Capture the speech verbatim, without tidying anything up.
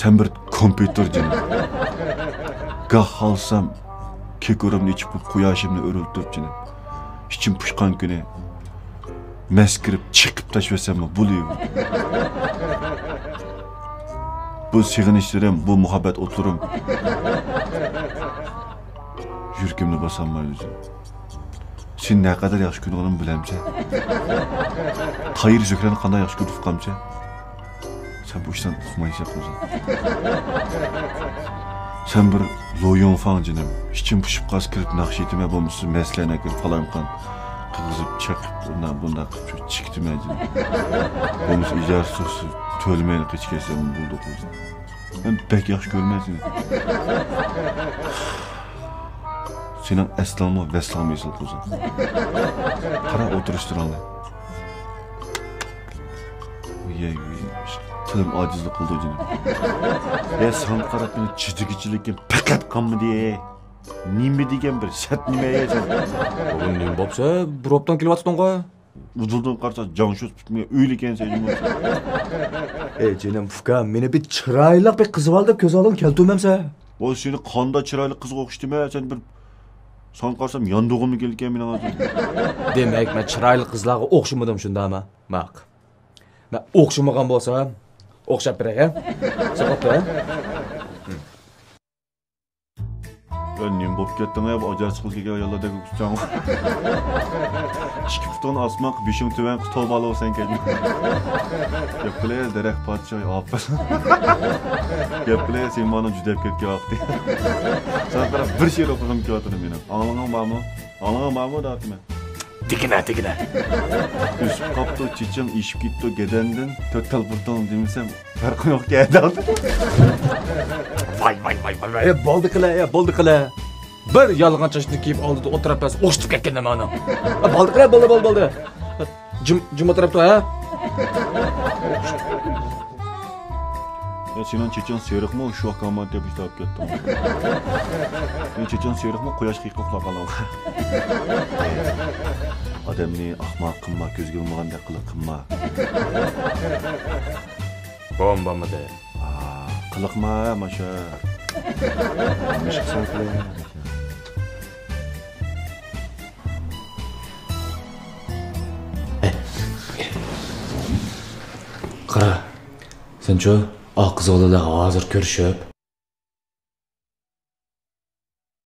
سەن بىر كومپيۇتېر جېنىم. گاھ خالىسام، كېكىرىمنى ئېچىپ، قۇياشىمنى ئۆرۈلتۈپ جېنىم. ئىچىم پۇشقان كۈنى مەس كىرىپ چېقىپ تاشلىۋەتسەممۇ بولۇۋېرىدۇ. بۇ سېغىنىشلىرىم، بۇ مۇھەببەت ئوتلىرىم يۈرىكىمنى باسالمايدۇ ئۆزۈم. سېنى نەقەدەر ياخشى كۆرىدىغىنىمنى بىلەمسەن؟ تايىر زۆھرەنى قانداق ياخشى كۆرىدۇ ئۇقامسەن؟ سەن بۇ ئىشلارنى ئۇقمايسەن قىزىم. سەن بىر لو يۇڭفاڭ جېنىم. ئىچىم پۇشۇپ قالسا كىرىپ ناخشا ئېيتىمەن، بولمىسا مەستلەرنى كىرىپ پالايمىقان قىلغۇزۇپ چېقىپ ئۇنداق بۇنداق قىلىپ چىقىتىمەن جېنىم. بولمىسا ئىجارە سۇرسا تۆلىمەيلا قېچىپ كەتسەم بولدى قىزىم. مەن بەك ياخشى كۆرىمەن سېنى. سېنىڭ ئەسلىڭمۇ ۋەسلىڭمۇ ئېسىل قىزىم. قارا ئولتۇرۇشلىرىڭنى. يەي، تىلىم ئاجىزلىق قىلىدۇ جېنىم. يا ساڭا قاراپ مېنىڭ چىدىگۈچىلىكىم پەقەت قالمىدى. نېمە دېگەن بىر سەت نېمە يا سەن؟ بۈگۈن نېمە بوپسە، بىر ئوبدان كېلىۋاتىدىڭغۇ. ئۇدۇلدىن قارىسا جاڭشۇ پۈتمىگەن ئۆيلىكەنسەن جۇمۇ. ئەي جېنىم ئۇكا، مېنى بىر چىرايلىق بىر قىزىۋال دەپ كۆز ئالدىڭغا كەلتۈرمەمسە؟ ۋاي سېنى قانداق چىرايلىق قىزغا ئوخشىتىمەن، سەن بىر ساڭا قارىسام ياندۇغۇم كېلىدىكەن مېنىڭ ھازىر. دېمەك مەن چىرايلىق قىزلارغا ئوخشىمىدىم شۇنداقمۇ؟ ماق. مەن ئوخشىمىغان بولسام ئوخشاپ بېرەي ھە؟ سوقۇپتۇ ھە؟ يا نېمە بولۇپ كەتتىڭ يا، بۇ ئاجايىپ قىز كەلگەن ئاياللاردەك ئۆكسۈچاڭ. ئىككى پۇتۇڭنى ئاسمانغا، بېشىڭ تۆۋەن قىل، توۋا ئالىۋالسەن كەينىڭ. گەپ قىلە دەرەخ پادىشاھى ئاپىرىن. گەپ قىلە سېنىڭ مانا جۈدەپ كەتكەن ۋاقتى. ساڭا قاراپ بىر شېئىر ئوقۇغۇم كېلىۋاتىدۇ مېنىڭ. ئاڭلىغۇڭ بارمۇ؟ ئاڭلىغۇڭ بارمۇ دەۋاتىمەن. دېگىنە، دېگىنە. ئۆسۈپ قاپتۇ چېچىڭ، ئېشىپ كېتىپتۇ گەدەندىن، تۆت تال بۇرۇتۇڭ دېمىسەم پەرقى يوق گەدەندىن. ۋاي، ۋاي، ۋاي، ۋاي، ۋاي، بولدى قىلە، يا، بولدى قىلە. بىر يالغان چاچنى كىيىپ ئالدىدا ئولتۇرۇپ بەرسە ئوخشىتىپ كەتكەن نېمە ئاناڭ. بولدى قىلە، بولدى، بولدى، بولدى. جىم، جىم ئولتۇرۇپ تۇر، ھە؟ يا سېنىڭ چېچىڭ سېرىقمۇ، شۇ ۋاقىت ھامان تېپىشتاپ كەتتىڭ. سېنىڭ چېچىڭ سېرىقمۇ، قۇياش قېقىپ ئۇخلاپ قالدىڭ. ئادەمنى ئاخماق قىلما، كۆزگە ئىلمىغاندەك قىلىپ قىلما. بوم بولمىدى. قىلىقما ماشا. مىشقىسان قىلە. قارا، سەنچۇ، ئا قىز بالىلار ھازىر كۆرۈشۈپ،